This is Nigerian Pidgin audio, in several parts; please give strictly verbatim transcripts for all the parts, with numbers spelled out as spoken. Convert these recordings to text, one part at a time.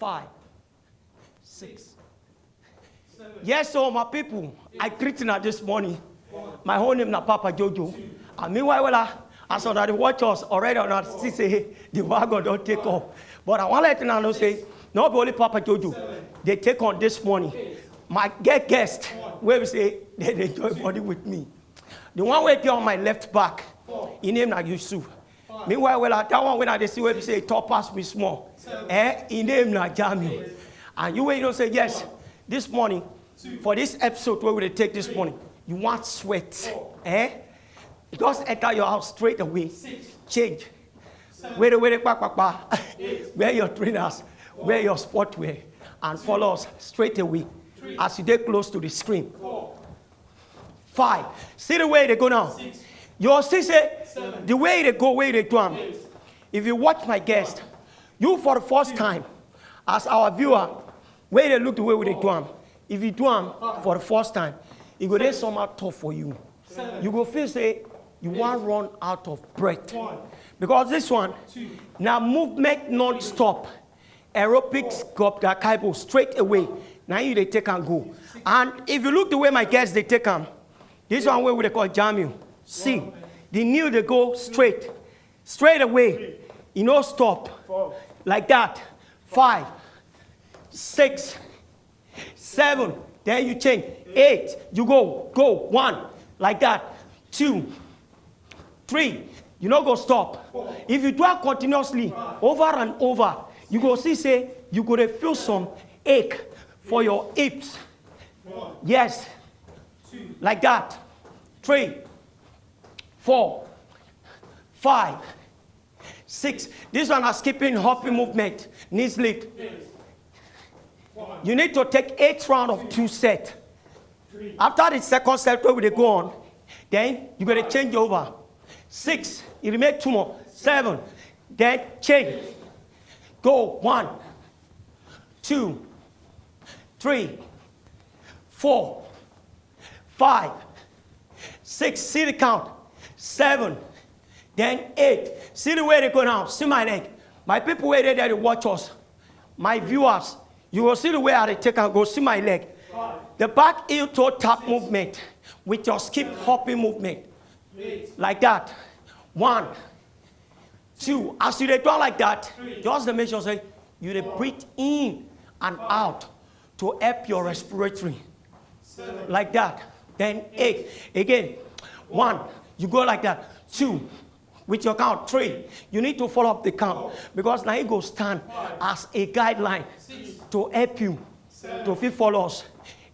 Five, six. Yes, so my people, I greet you this morning. My whole name na Papa Jojo. And meanwhile, well, as una dey watch us already, una see say the wagon don take off. But I wan let una know say no be only Papa Jojo dey take on this morning. My get guest wey be say dem dey join body with me. The one wey dey on my left back, him name na Yusuf. Meanwhile, well, that one wey I dey see wey be say e tall pass me small, eh, him name na Jamiu. And you wey you know say yes, this morning, for this episode wey we dey take this morning, you wan sweat, eh? Just enter your house straight away, change, were were kpakpakpa, wear your trainers, wear your sport wear, and follow us straight away as you dey close to the screen. Five. See the way e dey go now. You see say the way e dey go, wey e dey do am. If you watch my guest, you for the first time, as our viewer, wey dey look the way we dey do am, if you do am for the first time, e go dey somehow tough for you. You go feel say you wan run out of breath. Because this one na movement non-stop. Aerobics gop that kaibo straight away. Now you dey take and go. And if you look the way my guest dey take am, this one wey we dey call Jamiu. See, the knee dey go straight, straight away. E no stop. Like that. Five, six, seven. Then you change. Eight. You go, go. One. Like that. Two. Three. You no go stop. If you do am continuously, over and over, you go see say you go dey feel some ache for your hips. Yes. Like that. Three, four, five, six. This one na skipping, hopping movement, knees lift. You need to take eight round of two set. After the second set, wey we dey go on, then you go dey change over. Six, e remain two more. Seven, then change. Go. One, two, three, four, five, six. See the count. Seven, then eight. See the way e dey go now. See my leg. My people wey dey there dey watch us, my viewers, you go see the way I dey take am go. See my leg. The back heel toe tap movement with your skip hopping movement. Like that. One, two. As you dey do am like that, just dey make sure say you dey breathe in and out to help your respiratory. Like that. Then eight. Again. One. You go like that. Two. With your count. Three. You need to follow up the count because na e go stand as a guideline to help you to fit follow us.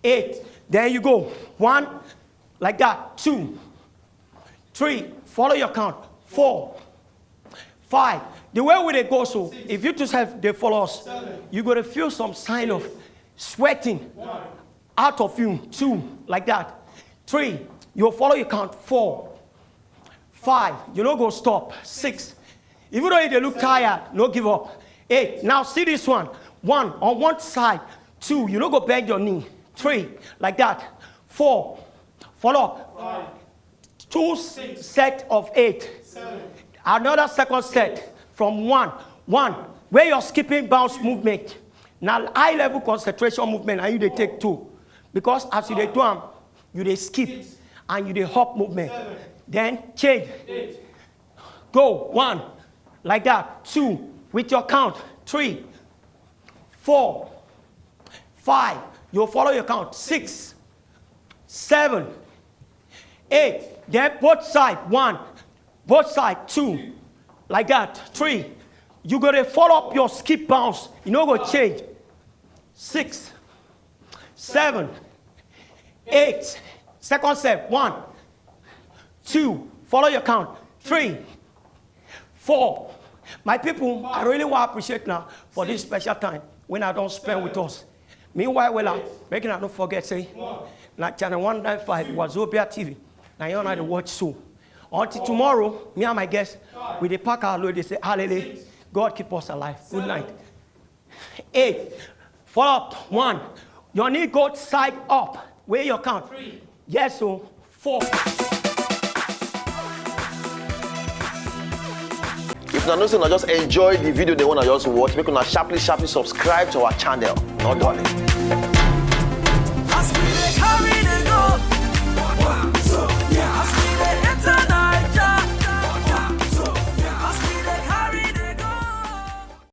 Eight. Then you go. One. Like that. Two. Three. Follow your count. Four. Five. The way we dey go so, if you too sef dey follow us, you go dey feel some sign of sweating out of you. Two. Like that. Three. You follow your count. Four. Five. You no go stop. Six. Even though you dey look tired, no give up. Eight. Now see this one. One. On one side. Two. You no go bend your knee. Three. Like that. Four. Follow up. Two set of eight. Another second set from one. One. Where your skipping bounce movement. Now high level concentration movement, and you dey take two. Because as you dey do am, you dey skip and you dey hop movement. Then change. Go. One. Like that. Two. With your count. Three. Four. Five. You follow your count. Six. Seven. Eight. Then both side. One. Both side. Two. Like that. Three. You go dey follow up your skip bounce. You no go change. Six. Seven. Eight. Second set. One. Two. Follow your count. Three. Four. My people, I really want to appreciate now for this special time when I don't spend with us. Meanwhile, well, uh, making I don't forget, say, na channel one nine five, Wazobia T V. Now you know the watch so. Until tomorrow, me and my guests, we dey pack our load, they say, hallelujah, God keep us alive. Good night. Eight. Follow up. One. Your knee go side up. Where your count? Yes, so four. If I know say una just enjoy the video, the one I just watch. Make una sharply, sharply subscribe to our channel. No darling.